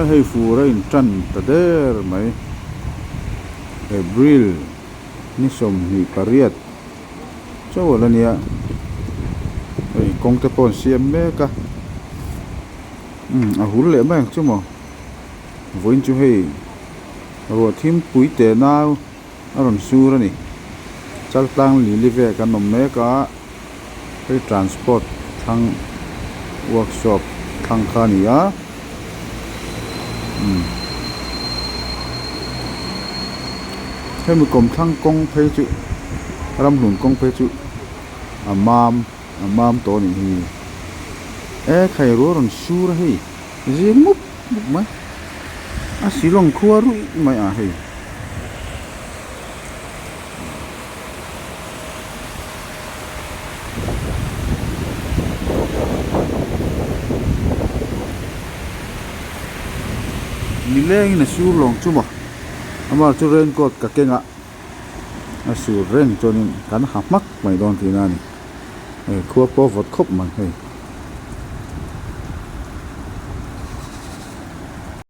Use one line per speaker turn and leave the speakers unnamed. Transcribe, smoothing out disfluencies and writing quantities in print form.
hei fur a intan ta der mai April ni 28 chauh a la nia hei kawng te pawh an siam mek a umm a hul leh mai ang chu maw vawiin chu hei ruah thimpui teh nau a rawn sur a ni chaltlang lili vel kan awm mek a hei transport thlang workshop thlang kha a ni a umm hemi kawmthlang kawng phei chu ramhlun kawng phei chu a mam a mam tawh a nih hi e khai rual rawn sur a hei zing mup mup mai a silawng khua ruih mai a hei. Nilengin a sur lawng chu maw amah chu raincoat ka keng a a sur reng chuanin kan ha hmak mai dawn tihna a ni hei khua pawh vawt khawp mai hei.